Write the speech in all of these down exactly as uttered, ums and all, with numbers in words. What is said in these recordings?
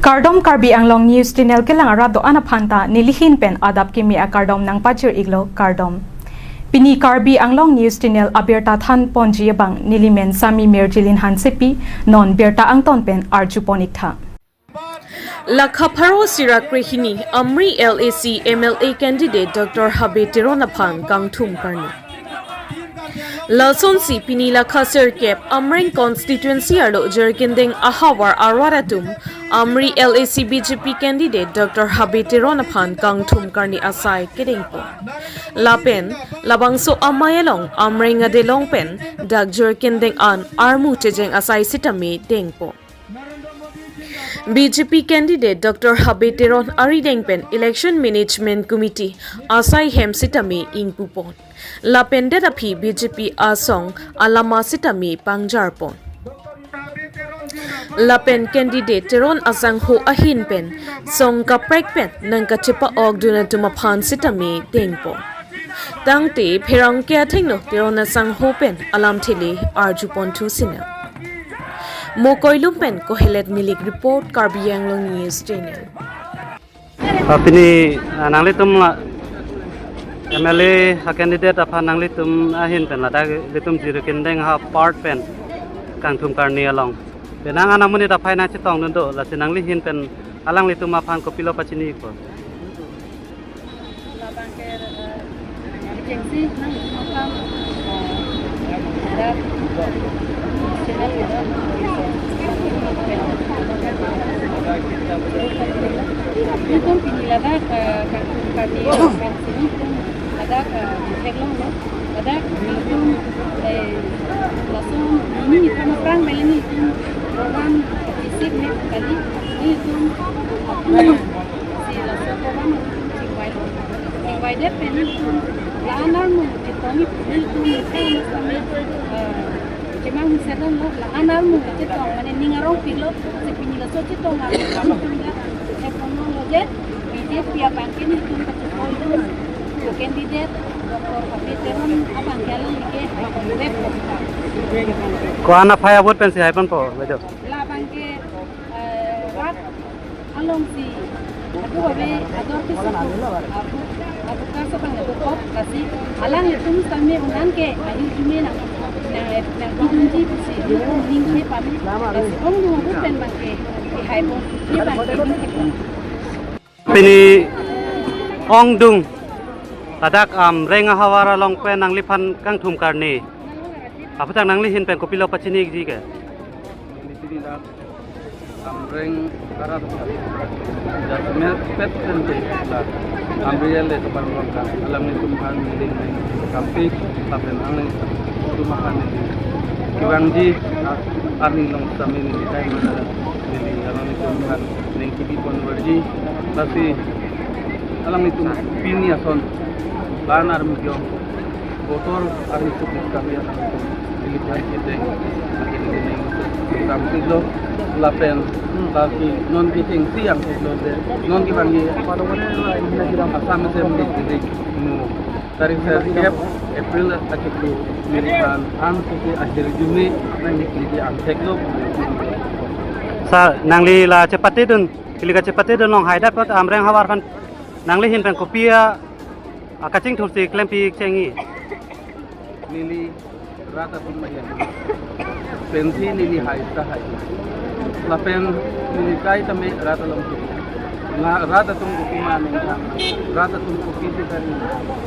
Kardom, Karbi Anglong News Channel kelang arat do-an aphan ta nelihin pen adap kimi akardom nangpachir-iklo, kardom. Pini Karbi Anglong News Channel abirta thanponji abang nelimen Sami Mirjilin Hansepi, non birta angton pen arjupon-iktha. Lakha pharo isi ra krehini Amri L A C M L A candidate Doctor Habe Teron aphan kangthum karni. Lasonsi pini lakha sirkep Amreng constituency arlo Jirikindeng ahavar arat atum Amri L A C B J P candidate Doctor Habe Teron aphan kangthum karni asai kedengpo. Lapen labangso amei along Amreng adelong pen dak Jirikindeng an armu chejeng asai sitame dengpo. B J P candidate Doctor Habe Teron arideng pen Election Management Committee asai hem sitame ingpupon. Lapen det aphi B J P asong alama sitame pangjarpon. Lapen candidate Teron asangho ahin pen song kaprek pen nangkachepa-okdun atum aphan sitame dengpo. Tangte pherangke athengno Teron asangho pen alamthe le arjuponthu sinang. Mokoilum pen Kohelet Milik report, Karbi Anglong News Channel. Ah, pini, ah, nanglitum la M L A a candidate aphan nanglitum ahin pen ladak ilitum Jirikindeng ha part pen kangthum karni along. Penang an amonit aphai nangchetongdun do, lasi nanglihin pen alanglitum aphan kopilo pachini-ikpo? Labang ke, eh, agency nangtum aphan, eh, ada channel kita. Nelitum pini ladak, eh, kangthum karni apensi nelitum ladak, eh, theklonglo. Ladak nelitum, eh, lason nini than aphrang mele nelitum program visit me kali. Nelitum, eh, si laso program chingvailo. Chingvaidet pen nelitum la-an armu chetong, nelitum ningkan mas kami, eh, chemang sedang lo, la-an armu chetong, mane ning arongpiklo, si pini laso chetong armu kami tum la, eh, kono lo je, B J P abang ke nelitum kachetong, candidate Doctor Habe Teron abang ke alang ke, eh, web. Ko-an aphai a-vote pensi haiponpo, bejo? Labang ke, eh, rat alongsi, aku babe ador ke suku, aku, aku kasa bang aku kop, lasi alanglitum sitame unan ke, ayu jume nang, nang, nang hidunji pusi, nelitum ning ke pami, lasi ongdung aku pen bang ke, ke haipon, ke bang ke ning ke pami. Pini ongdung, ladak Amreng ahavar along pen nangliphan kangthum karni. Aphuthak nanglihin pen kopilo pachini-ikji ke? Neli pini dak Amreng arat, jasmet pet pen te la Amri ele to pan rong kan, alanglitum aphan neli nangkampik, lapen alanglitum aphan neli kevangji, ah, arni long sitame neli kai mana neli alanglitum aphan nangkebipon verji, lasi alanglitum pini ason la-an armu jong botor ari sukit kami alanglitum neli aphan kedeng, mati neli nangkampiklo, lapen lasi non kechengsi angkiklo de, non kevangji Assam Assembly kedik mo tarik sirkep April achiklo, neliphan an sisi ahirjume nangkekli angtheklo. Sir, nangli la chepatedun, ili kachepatedun along hadak apot Amreng ahavar aphan nanglihin pen kopi a, a kachingthursi klempi chengji? Neli rat atum ahin pensi neli hai ta hai. Lapen neli kai tame rat along tu. Na rat atum kopi ma ningkan, rat atum kopisi kari,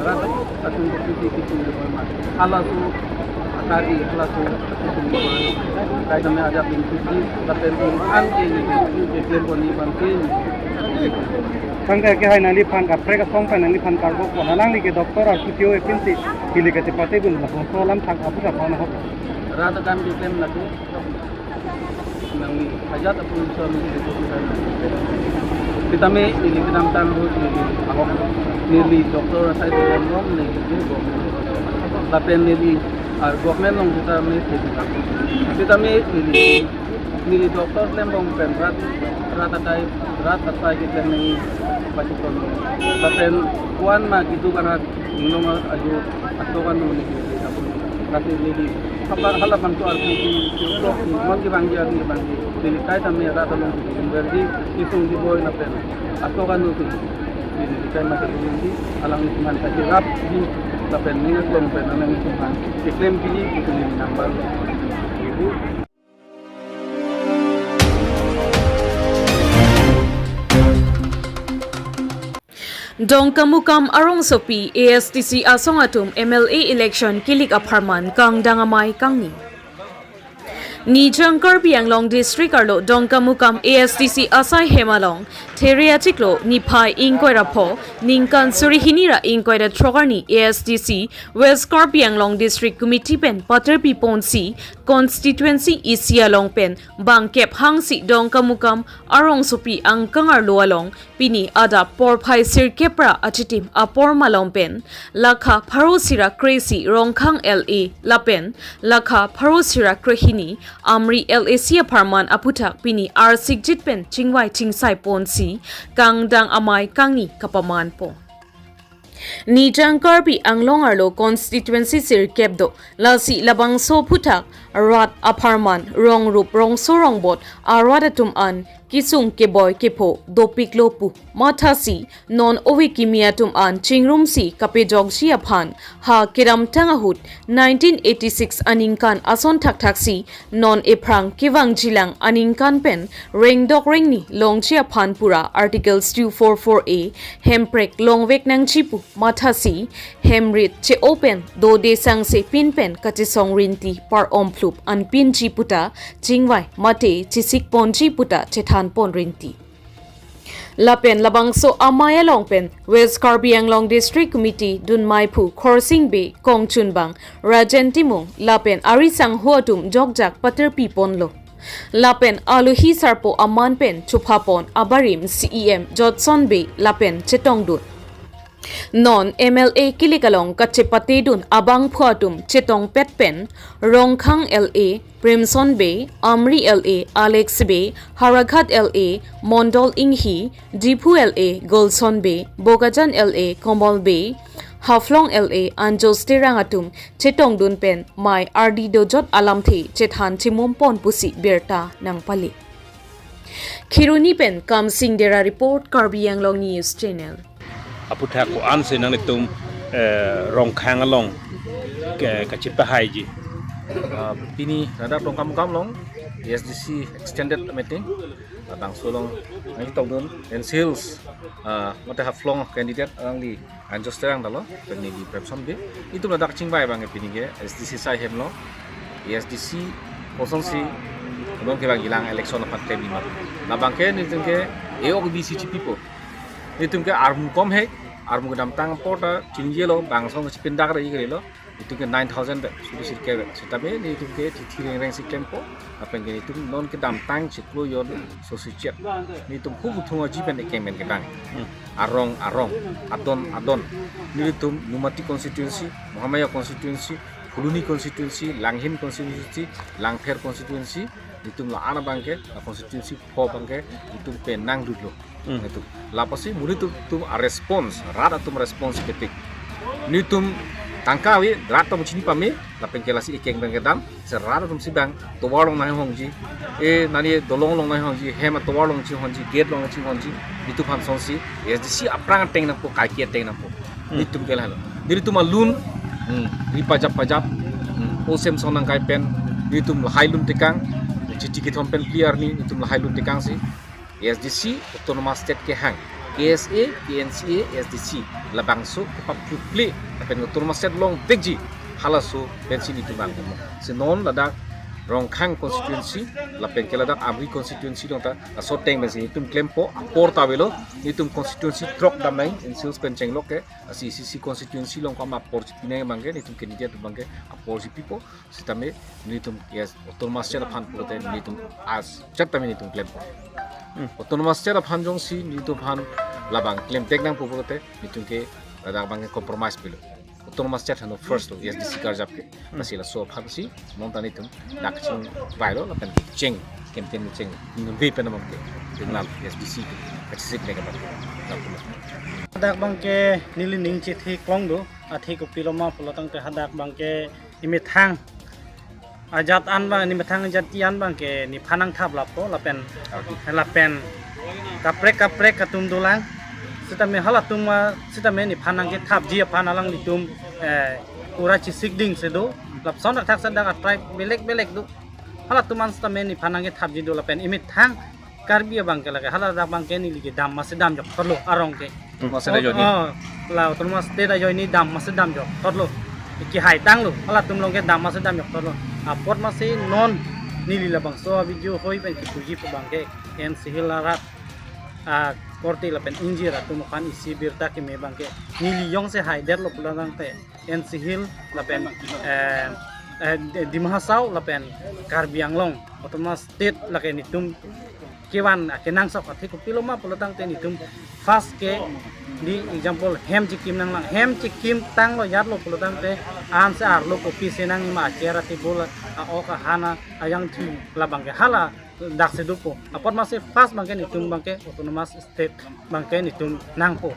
rat atum kopisi kisi ma. Halaso akari, halaso atum ma. Kai tame ajat ning suji, lapen un an ke ni ke klemponji abang ke. Tangte ke hai nangliphan kaprek asong pen nangliphan karbokpon, alangli ke doctor ar P T O aphansi ili kachepatedun, labangso alam thang aphuthak aphan ahok. Rat akam keklem lake nangli hajat apun som di depo kita. Sitame neli kedamtang ahut neli ahok, neli doctor asai keklem rong neli ke government. Lapen neli ar government along sitame sitame neli neli doctor klembom pen rat, rat akai, rat akai keklem nangji pachikon. Lapen ko-an ma keduk arat inglong ajo atok an neli ke. Lasi neli Halapan ko arpu ki, ki uplok ki, mon ki bangji, arni ki bangji. Pini kai tame rat along ki, ki berji, ki sung ki boi lapen. Atok anu ki. Pini kai mata dulu di, alanglitum aphan kachirap di, lapen ning aklong pen alanglitum aphan keklem kiji, ki pini nang bang. Dongkamukam arongsopi A S D C asong atum M L A election kilik apharman kangdang amei kangni. Nijang Karbi Anglong District arlo Dongkamukam A S D C asai hem along Theria chiklo niphai ingkoi ra pho ningkan suri hini ra ingkoi ra throk arni A S D C West Karbi Anglong District Committee pen paterpi ponsi constituency isi along pen bangkep hangsi Dongkamukam arongsopi angkang arlo along pini adap porphai sirkep ra achitim apor malom pen lakha pharo sira kresi Rongkhang L A lapen lakha pharo sira krehini Amri L A C apharman aputhak pini arsikjit pen chingvai chingsai ponsi kangdang amei kangni kapaman pon. Nijang Karbi Anglong arlo constituency sirkep do, lasi labangso aputhak rat apharman rongrup rongso rongbot arat atum an kisung keboi kepho dopiklo pu mathasi non ove kimi atum an chingrumsi kapejokji aphan ha kedamtang ahut nineteen eighty-six aningkan ason thakthaksi non ephrang kevangjilang aningkan pen rengdok rengni longji aphan pura Articles two four four A hemprek longvek nangji pu mathasi hemrit che-o pen dode sangse pin pen kachesong rinti par-om phlup anpinji puta chingvai mate chesik ponji puta chethan pon rinti. Lapen labangso amei along pen West Karbi Anglong District Committee dunmeiphu Khorsing Bey, kongchunbang Rajen Timung lapen ari sangho atum jokjak paterpi ponlo. Lapen alohi sarpo aman pen chupha pon abarim C E M Jotson Bey lapen chetongdun. Non M L A kilik along kachepatedun abangphu atum chetongpet pen Rongkhang L A Primson Bey, Amri L A Alex Bey, Howraghat L A Mondol Inghi, Diphu L A Golson Bey, Bokajan L A Komol Bey, Haflong L A Anjos Terang atum chetongdun pen mei ardi dojot alamthe chethan chimum pon pusi birta nangpale. Kheroni pen Kamsing Dera report, Karbi Anglong News Channel. Aputhak ko-an si nanglitum, eh, Rongkhang along ke kachipahaiji? Ah, pini ladak Dongkamukam along A S D C extended meeting. Labangso along nangtongdun N C Hills, ah, mate Haflong candidate alangli Anjos Terang dalo, pen neli Primson Bey. Itum ladak chingvai abang ke pini ke A S D C asai hem along A S D C kosonsi non kevangjilang election aphan klemji ma. Labang ke nelitum ke e-ok bisi chipipo. Nelitum ke armu kom he, armu kedamtang apor ta chingjelo, bangso chipindak re ikre lo. Itum ke nine thousand bek, suri sirkep bek. Sitame nelitum ke thithi rengreng si klempo. Lapen ke itum non kedamtang chiklo jon sosichet. Nelitum huk uthung aji pen ekeng pen kedang. Hmm. Arong arong, adon adon. Nelitum Nomati constituency, Mahamaya constituency, Phuloni constituency, Langhin constituency, Langpher constituency, nelitum la-an abang ke, la constituency pho abang ke, nelitum penang dutlo. Hmm. Nelitum. Lapasi monit atum, atum a-response, rat atum response kepik. Nelitum tangka ave, rat atum chini pame, lapen ke lasi ekeng pen kedam, si rat atum si bang, tovar along nanghongji, e nani dolong along nanghongji, hem atovar along chinghonji, gate along chinghonji, nelitum aphan sonsi, A S D C aphrang ateng nangpo, kaike ateng nangpo. Hmm. Nelitum ke lahelo. Nelitum alun, hmm, ri pajap pajap, hmm, osem song nangkai pen, nelitum lahai lun tekang, chithi kethom pen clear ni, nelitum lahai lun tekang si, A S D C, Autonomous State kehang, K S A, K N C A, A S D C, labangso kepaphuple, lapen Autonomous State longvekji, halaso pensi nelitum bang komo. Si non ladak Rongkhang constituency, lapen ke ladak Amri constituency along ta, laso ateng pensi nelitum klempo, apor ta avelo, nelitum constituency throk damnang, N C Hills pen chenglok ke, lasi isi isi constituency along ko ama apor chipinang abang ke, nelitum candidate abang ke, apor chipipo, sitame nelitum, yes, Autonomous State aphan pulote nelitum as chat tame nelitum klempo. Hmm. Autonomous State aphan jongsi nelitum aphan labang klem tek nangpo pulote nelitum ke ladak abang ke compromise pilo. Autonomous State hano first lo, A S D C karjap ke. Hmm. Lasi laso aphan si non ta nelitum dak chingvailo lapen cheng, campaign cheng, nelitum pen abang ke. Tinglam A S D C ke, kachisik ne ke abang ke. Ladak abang ke neli ning chithi klong do, athe kopilo ma pulo tangte hadak abang ke imethang ajat an abang, ne methang jati an abangke nephan nangthap lapo lapen, lapen kaprek kaprek atum dolang. Sitame halatum, ah, sitame nephan nangkethapji aphan alanglitum, eh, pura chesik dingse do. Lapuson thakthak sa dak a-tribe belek belek do. Halatum an sitame nephan nangkethapji do lapen emethang Karbi abangke lake hala dak abangke neli ke dam masi damjok thotlo arong ke. Autonomous State ajoine. Oh, la Autonomous State ajoine dam masi damjok thotlo. Kehai tanglo, halatum along ke dam masi damjok thotlo. Apot masi non neli labangso a-video hoi pen kepuji pu abangke N C Hills arat, ah, korte lapen ingjir atum aphan isi birta keme abangke neli jongsi haidetlo pulo tangte N C Hills lapen, eh, eh, Dima Hasao lapen Karbi Anglong Autonomous State lake netum kevan akenangsot athe kopilo ma pulo tangte netum first ke di example hem chekim nanglang, hem chekim tanglo jatlo pulo tangte anse arlo kopisi nangji ma, a-chair a-table a-ok ahan ajangthu labangke hala daksi dopo. Apot masi first abangke netum abangke Autonomous State abangke netum nangpo.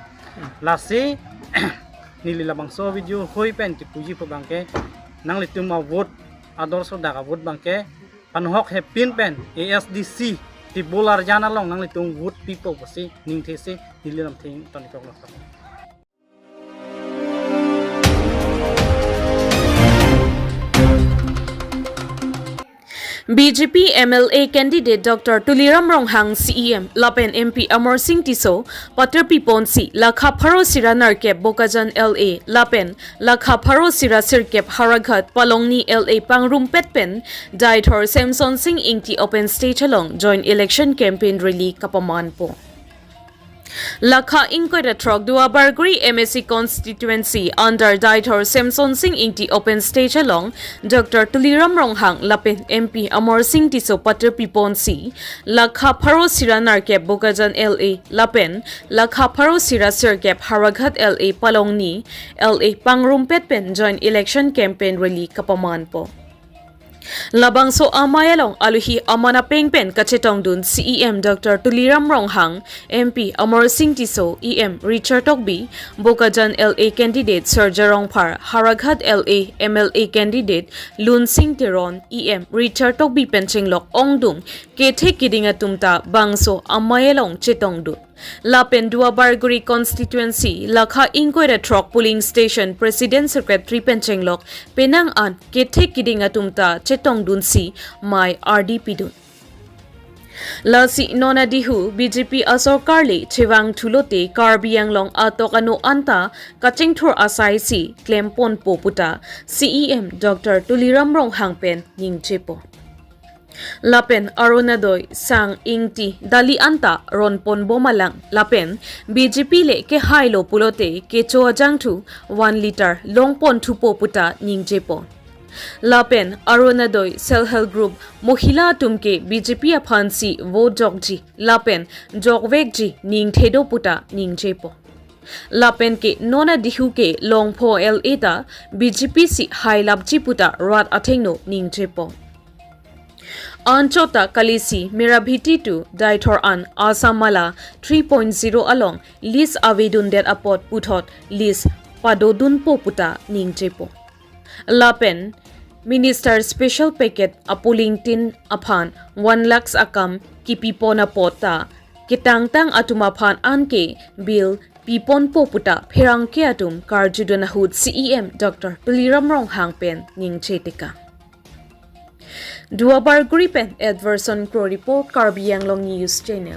Lasi neli labangso video hoi pen kepuji pu abangke nanglitum a-vote, ador sodak a-vote abangke panohok hepin pen A S D C table arjan along nanglitum vote pipo pusi ningthesi neli lamthe tonikrok lo. B J P M L A candidate Doctor Tuliram Ronghang C E M lapen M P Amarsing Tisso patirpi ponsi lakha pharo sira nerkep Bokajan L A lapen lakha pharo sira sirkep Howraghat Palongni L A pangrumpet pen Deithor Semsonsing Ingti open stage along joint election campaign rally kapamanpo. Lakha ingkoi ra throk Duarbagori M A C constituency under Deithor Semsonsing Ingti open stage along Doctor Tuliram Ronghang lapen M P Amarsing Tisso patirpi ponsi lakha pharo sira nerkep Bokajan L A lapen lakha pharo sira sirkep Howraghat L A Palongni L A pangrumpet pen joint election campaign rally kapamanpo. Labangso amei along alohi aman apeng pen kachetongdun C E M Doctor Tuliram Ronghang, M P Amarsing Tisso, E M Richard Tokbi, Bokajan L A candidate Surjya Rongphar, Howraghat L A M L A candidate Lunsing Teron, E M Richard Tokbi pen chenglok ongdung kethe kiding atum ta bangso amei along chetongdun. Lapen Duarbagori constituency lakha ingkoi ra throk polling station president secretary pen chenglok penang an kethe kiding atum ta chetongdunsi mei ardi pidun. Lasi non adihu B J P asorkar le chevangthulote Karbi Anglong atok ano anta kachingthur asaisi klemponpo puta C E M Doctor Tuliram Ronghang pen ningjepo. Lapen Orunodoi, Sang, Ingti, Dali anta ronponbom alang lapen B J P le kehailo pulote kecho ajangthu one litre longponthupo puta ningjepo. Lapen Orunodoi Self Help Group Mohila atum ke B J P aphansi vote jokji lapen jokvekji ningthedo puta ningjepo. Lapen ke non adihu ke longpho L A ta B J P si hailapji puta rat athengno ningjepo. Anchot ta kalisi Mera Bheeti to Deithor an Assam Mala three point zero along list avedundet apot puthot list padodunpo puta ningjepo. Lapen Minister Special Package a polling tin aphan one lakhs akam kipipon apot ta ketangtang atum aphan anke bill piponpo puta pherangke atum karjudun ahut C E M Doctor Tuliram Ronghang pen ningje tekang. Duarbagori pen Edverson Kro report, Karbi Anglong News Channel.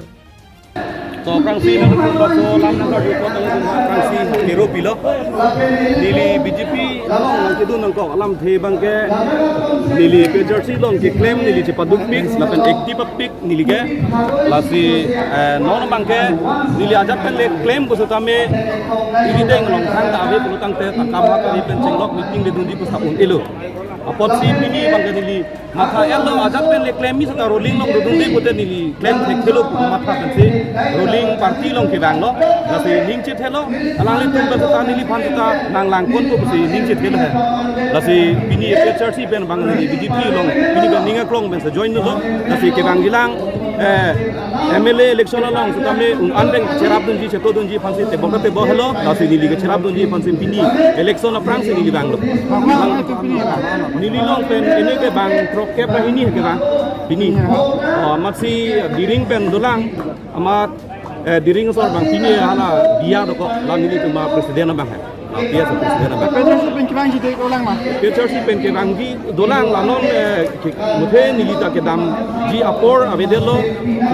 To aphrangsi nang ko lam nang ko aphrangsi kero pilo. Neli B J P along nangkedun nangkok alamthe abangke neli P H R C along keklem neli chepadukpik lapen active apik neli ke. Lasi, eh, non abangke neli ajat pen le klem pusitame neli deng along thang ta ave pulo tangte ta kam ha ta ave pen chenglok meeting ledunji pusi un-elo. Apotsi pini abangke neli matha-etlo, ajat pen le klem mi seta ruling along dodunde pute neli klem thekthelo pu matha pensi ruling party along kevanglo. Lasi ning chethelo, alanglitum pen seta neliphan seta nanglangponpo pusi ning chethelo he. Lasi pini P H R C pen abang neli B J P along pini pen ning aklong pensi join lo. Lasi kevangjilang Eh, M L A election along setame un-an pen cherapdunji, chetodunji aphansi tebok ta tebok helo, lasi neli kecherapdunji aphansi pini election aphrangsi neli vanglo. Neli long pen ini ke bang throk kep ra hini ke bang. Pini. Oh, amatsi Diring pen dolang, amat, eh, Diring asor bang pini hala biya dokok, la nelitum a-president abang he. Ah, P S president abang. P H R C pen kevangji dek dolang ma? P H R C pen kevangji dolang, la non, eh, ke, muthe neli ta kedamji apor avedetlo,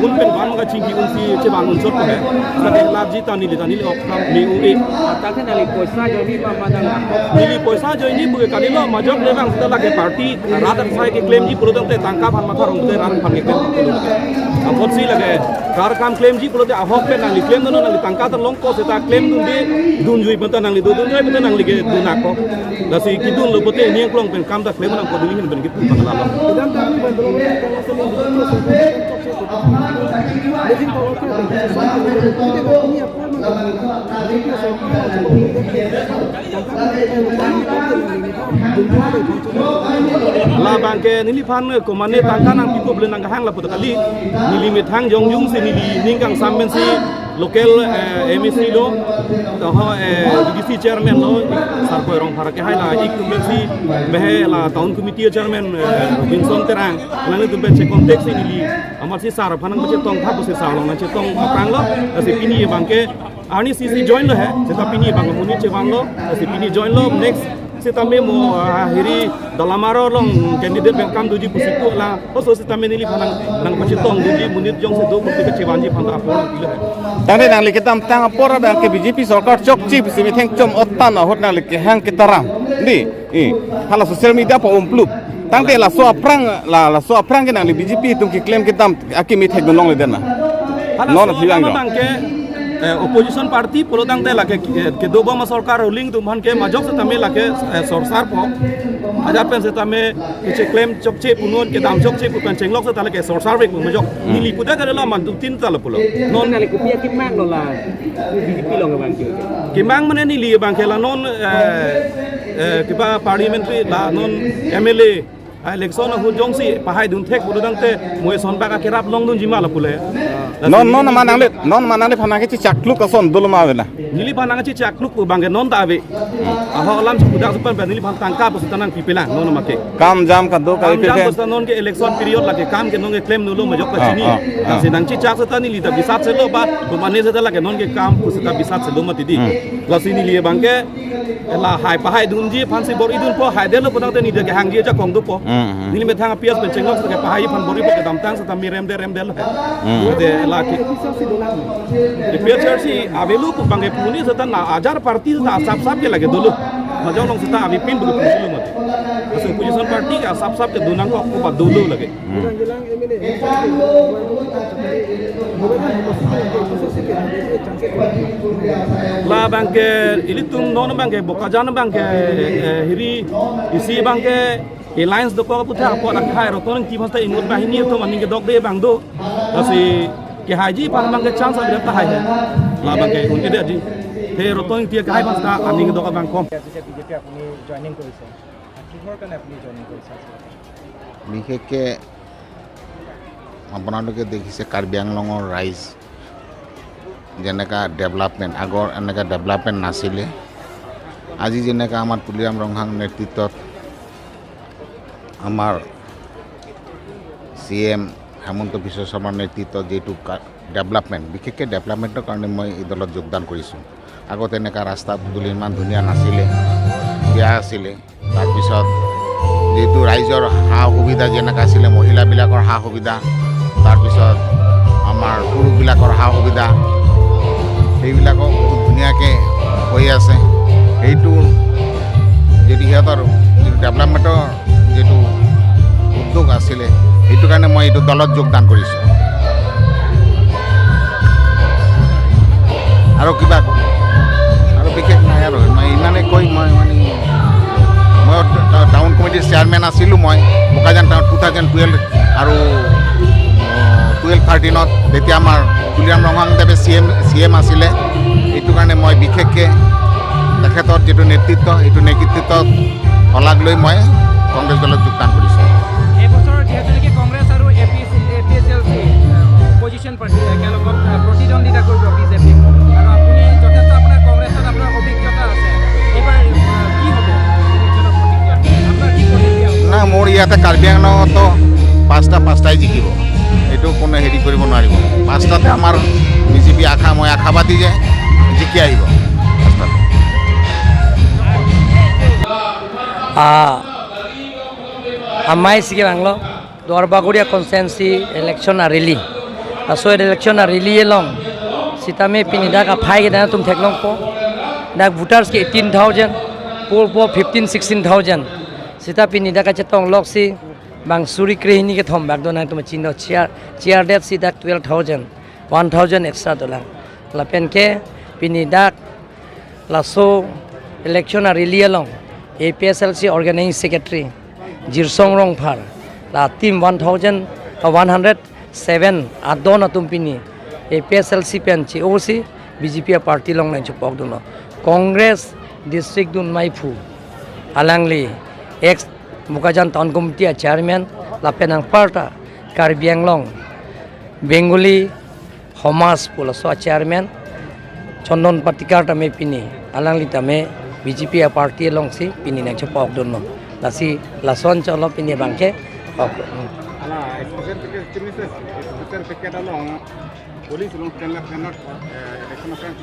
un pen van kachingki unsi chevang unchot ko he. Sa ke lap ji ta neli ta neli ok kam ni u e. Tangte nangli poisa ajoine ma, ma nang? Neli poisa ajoine pu ke kalilo, majok le bang seta lake party rat akhai keklemji pulo tangte tangka aphan matha rong te rat aphan keklem pulo. Apotsi lake rat akam klemji pulote ahok pen nangli klemdun, nangli tangka ta longpo seta klemdunde, dunjui pen ta nangli do, dunjui pen ta nangli kedun ako. Lasi kedunlo pote niang klong pen kam ta klem nangpo, dun hin pen kepu pangla lo. Kedamtang ni bandolo ni kang seni di ko so ko chok se ko. Lekin ko ko ko so ko ni apor man. Labang ke neliphan komane tangka nangpipo pu le nangkehang lapu ta kali. Neli methang jongjungsi neli ning kangsam pensi local, eh, M A C lo, toho, eh, D D C chairman lo, Sarboi Rongphar kehai la ik atum pensi, behe la town committee chairman, eh, Robinson Terang, alangli atum pen che-contact si neli, amatsi sar aphan nangpachetong tha pusi sar along nangchetong aphranglo, lasi pini abang ke arni sisi join lo he, seta pini abang monit chevanglo, lasi pini join lo, next setame mo, ah, hiri Dolamara along candidate pen kam doji pusi pu la, oso setame neliphan nang, nangpachetongdunji monit jongsi do pusi kachevangji aphan ta apor pilo he. Tangte nangli kedamtang apor abang ke B J P sorkar chokche pusi methang chom otan ahut nangli kehang ketaram. Di, i, hala social media pa umplup. Tangte laso aphrang, la, laso aphrang ke nangli B J P atum keklem kedam akimi thekdun longle den ma? Hala non so aphi lang dong. Abang ke, eh, opposition party pulo tangte lake, eh, kedobom a-sorkar ruling atum aphan ke majok setame lake, eh, sorsarpo. Ajat pen setame kecheklem chokche pu non kedam chokche pu pen chenglok seta lake sorsarvek pu majok. Hmm. Neli pu ta kalilo amat dutin ta lo pulo. Non nangli kopi akemang lo la B J P along abang ke? Kemang mane neli abang ke la non, eh, eh, kipa parliamentary la non M L A a-election ahut jongsi pahaidun thek pulo tangte mo eson bak akerap longdunji ma lapu le. Non, non ma nangli, non ma nangliphan nangkechechakluk ason dolo ma avela? Neliphan nangchechakluk pu abang ke non ta ave. Ahok alam si pudak supan pen neliphan tangka pusi ta nangpipelang non ma ke. Kam jam kado ka kam jam ipelang. Pusi ta non ke election period lake kam ke non ke klemdunlo majok ta chini. Ah, ah, ah. Lasi nangchechak seta neli ta bisat selo ba, komane seta lake non ke kam pusi ta bisat selo mati di. Hmm. Lasi neli abang ke lahai pahaidunji aphansi bor-idunpo, haidetlo pu tangte neli ta kehangji ajakong dopo. Hmm, hmm. Neli methang a-P S pen chenglok seta kepahai aphan bor-ipo, kedamtang seta mi remde remdelo he. Hmm. Ate lake A P H L C avelo pu abang ke puni seta na ajar party seta asap sap ke lake dolo. Majok along seta avepin pu ke puni lo mati. Aso opposition party ke asap sap ke do nangkok pu pa dolo lake. Hmm. Labang ke ilitum non abang ke Bokajan abang ke, eh, hiri isi abang ke alliance dokok aphuthak apot akhai Rotong Engti aphan ta inut banghini atum aning kedokde abang do. Lasi kehaiji aphan abang ke chance abang ta hai he. Labang ke un-edetji. He Rotong Engti kehai aphan ta aning kedok abang kom. পিছে বিজেপি আপুনি জইনিং কৰিছে, কিহৰ কাৰণে আপুনি জইনিং কৰিছে? বিশেষকে আপোনালোকে দেখিছে কাৰ্বি আংলঙৰ ৰাইজ যেনেকা ডেভেলপমেণ্ট, আগৰ এনেকা ডেভেলপমেণ্ট নাছিলে। আজি যেনেকা আমাৰ তুলিৰাম ৰংহাং নেতৃত্বত আমাৰ চি এম হিমন্ত বিশ্ব শৰ্মাৰ নেতৃত্বত যিটো কা-, ডেভেলপমেণ্ট, বিশেষকৈ ডেভেলপমেণ্টৰ কাৰণে মই এই দলত যোগদান কৰিছোঁ। আগতে এনেকা ৰাস্তা পদূলি ইমান ধুনীয়া নাছিলে, বেয়া আছিলে। তাৰপিছত যিটো ৰাইজৰ সা সুবিধা যেনেকা আছিলে, মহিলাবিলাকৰ সা সুবিধা, তাৰপিছত আমাৰ পুৰুষবিলাকৰ সা সুবিধা, সেইবিলাকো বহুত ধুনীয়াকৈ হৈ আছে। সেইটো যদি সিহঁতৰ যিটো ডেভেলপমেণ্টৰ যিটো উদ্যোগ আছিলে, সেইটো কাৰণে মই এইটো দলত যোগদান কৰিছোঁ। আৰু কিবা, আৰু বিশেষ নাই আৰু, মই ইমানে কৈ মই মানে, মই টা-, টাউন কমিটিৰ চেয়াৰমেন আছিলোঁ মই, Bokajan town two thousand twelve আৰু টুৱেলভ থাৰ্টিনত, যেতিয়া আমাৰ তুলিৰাম ৰংহাং দেৱে চি এম, চি এম আছিলে। এইটো কাৰণে মই বিশেষকৈ তেখেতৰ যিটো নেতৃত্ব, এইটো নেতৃত্বত শলাগ লৈ মই কংগ্ৰেছ দলত যোগদান কৰিছোঁ। এইবছৰ যিহেতু নেকি কংগ্ৰেছ আৰু A P C, A P H L C, ইয়াতে কাৰ্বি আংলঙতো পাঁচটা পাঁচটাই জিকিব, এইটো কোনো হেৰি কৰিব নোৱাৰিব। পাঁচটাতে আমাৰ বিজেপি আশা, মই আশাবাদী যে জিকি আহিব পাঁচটাতে। Ah, amei si kevanglo Duar Bagori a constituency election a rally. Laso election a rally along sitame pini dak aphai ke nangtum theklongpo. Dak voters ke eighteen thousand, poll po fifteen, sixteen thousand. Sita pini dak kachetong lok si bang suri krehini kethom bak do nangtum chinilo, chair, chair det si dak twelve thousand, one thousand extra dolang. Lapen ke pini dak laso election a rally along A P S L C organizing secretary Jirsong Rongphar, la team one thousand, uh, one hundred seven adon atum pini A P S L C pen che-o si B J P a party along nangchepokdunlo. Congress district dunmai aphu alangli ex Bokajan Town Committee a chairman lapen anparta Karbi Anglong Bengali Hamas pu laso a chairman Chandan Patikar tame pini alangli tame B J P a party along si pini nangchepokdunlo. Lasi lason cholo pini bangke. Ok. Hmm. Ala, special ticket, special ticket along, police along ten lakh, ten lakh, eh, election offense.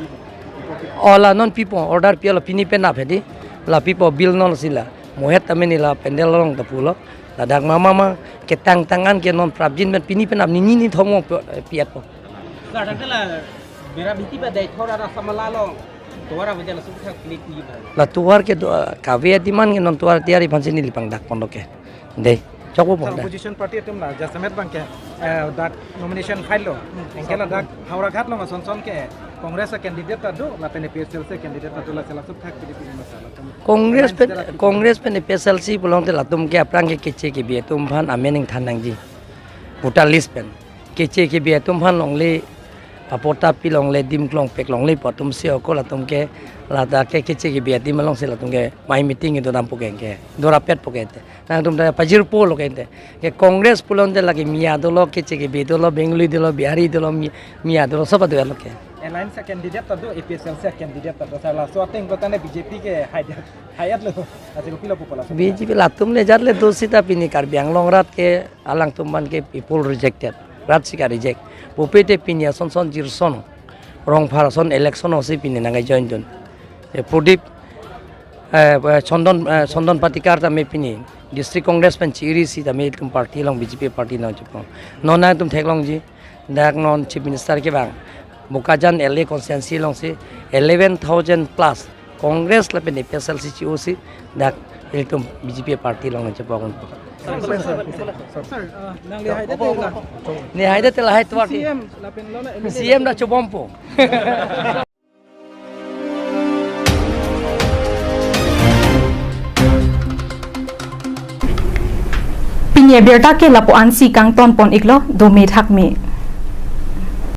Oh, la non pipo, order pi lo pini penap hedi. La pipo bill non sila. Mohet tame neli la pandal along ta pulo. Ladak mama ma ketang tangan ke non prapjin pen pini penap nini ni thomo pi-, piat po. Sir, tangke la bera B J P ba dai thora ra samala lo. Tovar a baja la sukha klik ni ba. La tovar ke do, kave a demand ke non tovar tiari phansi neli pangdak pon lo ke. Dei, chokpo pon Sir, da. Opposition party atum la jasemet bangke, eh, dak nomination file lo. Anke ladak Howraghat along ason son ke Congress a candidate ta do, lapen A P S L C candidate ta do, la sela sukha klik ni ba sala. Congress pen, Congress pen A P S L C pulote latum ke aphrang ke keche kebi atum aphan amen ingthan nangji. Voter list pen. Keche kebi atum aphan longle, apota pi longle, dim klong pek longle pu atum si oko latum ke, ladak ke keche kebi adim along si latum ke mai meeting itu dampo ke ke. Dorapet po ke te. Nangtum ta pajirpo lo ke te. Ke Congress pulote lake Miya dolo, keche kebi dolo, Bengali dolo, Bihari dolo, Mi-, Miya dolo, sob adu lo ke. Alliance a candidate ta do, A P S L C a candidate ta do, sir, laso ateng ko tane B J P ke haidet, haidet lo, ase ko pilo pupo laso. B J P latum le jat le do sita pini Karbi Anglong rat ke alangtum aphan ke people rejected, rat si ka reject. Pupe te pini ason son Jirsong Rongphar ason election o si pini nangke join dun. E Pradip, eh, eh, Chandan, eh, Chandan Patikar tame pini District Congress pen chiri si tame itum party along B J P party along chepong. Non nangtum theklongji. Dak non Chief Minister kevang Bokajan L A constituency along si eleven thousand plus Congress lapen A P S L C che-o si dak ilitum B J P party along nangchepok. Sir, sir, sir, sir. Sir, uh, nangli haida te la. Ne haida te la hai tuar ti. C M lapen lo na M L A. C M da chobompo. Pini abirta ke lapu-an si kangton pon iklo, dome thakme.